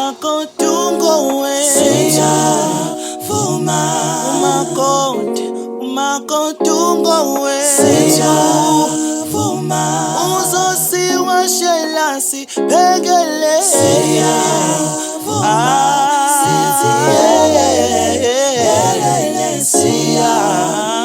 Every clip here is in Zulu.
Umakoti ungowethu. Siyavuma. Umakoti, umakoti ungowethu. Siyavuma. Uzosiwashela siphekele. Siyavuma. Sithi yelele, siyavuma.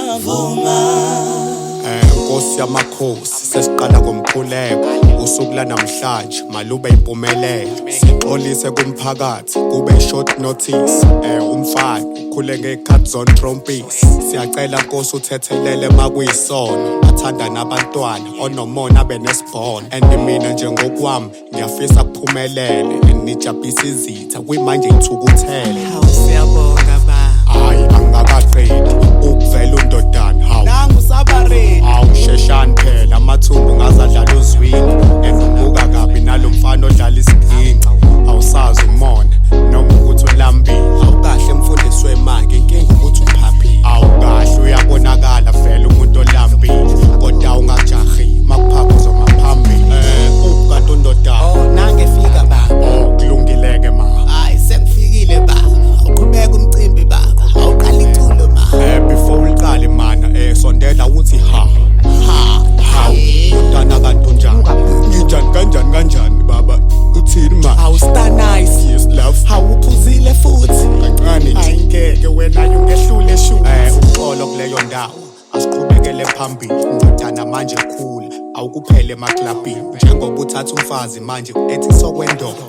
Nkosi yamakhosi, sesiqala ngomkhuleko. Usuku lanamhlanje malube impumelelo. Sixolise kumphakathi, kube short notice. Umfana ukhule ngezikhathi zontrompisi. Siyacela Nkosi uthethelele makuyisono. Athanda nabantwana onomona abe nesibhono. And mina nje ngokwami ngiyafisa kuphumelele. And nijabhisa izitha kuyimanje ithukuthele. Hawu, siyabonga ba. Hayi, angikakaqedi ukuvela undodana. Hawu. Nangu sabareni. Awu, sheshani phela, amathumbu ngazadlala uzwini. And ubuka kabi nalo mfana odlala isiginci. Awusazi umona noma ukuthi ulambile. Awukahle mfundisi wemanga, inkinga ukuthi uphaphile. Awukahle, uyabonakala vele umuntu olambile, kodwa ungajahi makuphapha uzoma phambili. Uphi kanti undodana? Oh, nange fika baba. Oh, kulungileke ma. Hayi, sengifikile baba. Awuqhubeka umcimbi baba. Awuqala iculo ma. Before uliqale mana, sondela uthi ha. Ha. Hawu ndodana, kanti unjani? Nginjani? Kanjani kanjani baba, uthini ma? Hawu, star nice. Yes love. Hawuphuzile futhi? Kancane nje. Hayi ngeke wena, ungehlule shu. Uxolo kuleyo ndawo, asiqhubekele phambili ndodana. Manje khula, awukuphele emaklabhini. Njengoba uthatha umfazi manje ethi sokwendoda,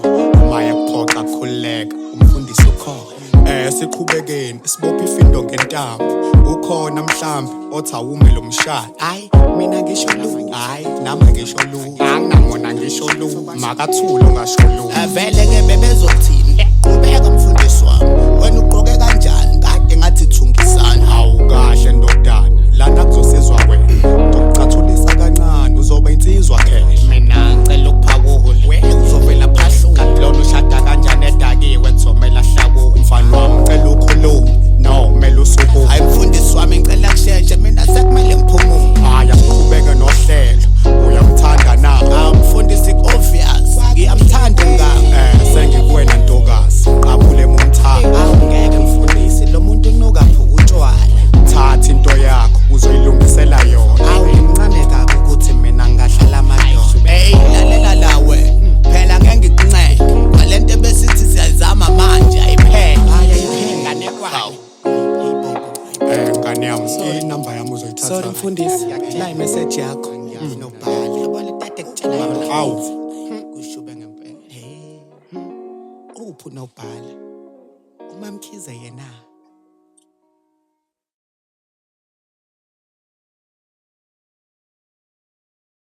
maya kuphoxa, khululeka, umfundisi ukhona. Siqhubekeni, sibophe ifindo ngentambo. Ukhona mhlambi othi awume lo mshado? Hayi, mina ngisho lu. Hayi, nami ngisho lu, anginamona, ngisho lu, makathule ungasho lu. Vele ke bebezothini? Qhubeka mfundisi wami. Wena ugqoke kanjani? Kade ngathi thungisana. Hawu kahle ndodana, lana kuzosizwa wena. Ngokucathulisa kancane uzoba insizwa khehla. Mina ngicela ukuphawula. We Uzovela phahluka. Kanti lona ushada kanjani edakiwe? Kuzomela hlawule. Mfana wami, cela ukhulume, no kumele usukume. Hayi mfundisi wami, ngicela kusheshe, mina sekumele ngiphumule. Hhayi, akuqhubeke nohlelo. Uyamthanda na? Ah mfundisi, obvious. Ngiyamthanda umngani. Sengikuwena ntokazi, qabule mumthanda. Awu ngeke mfundisi, lo muntu unuka phu utshwala. Thatha into yakho, uzoyilungisela yona. Awu, ngimncane kabi ukuthi mina ngingahlala amadoda. Hey, lalela la wena. Phela ngeke ngikuncenge. Kwalento ebesithi siyazama manje ayiphele. Hayi, ayiphele nganekwane. Ngane yami, inamba yami uzoyithatha. Sorry mfundisi, la imessage yakho. Nobhala. Yabona tata kutshela yona. Awu. Kushube ngempela. Hey. Uphi unobhala? UMamkhize yena.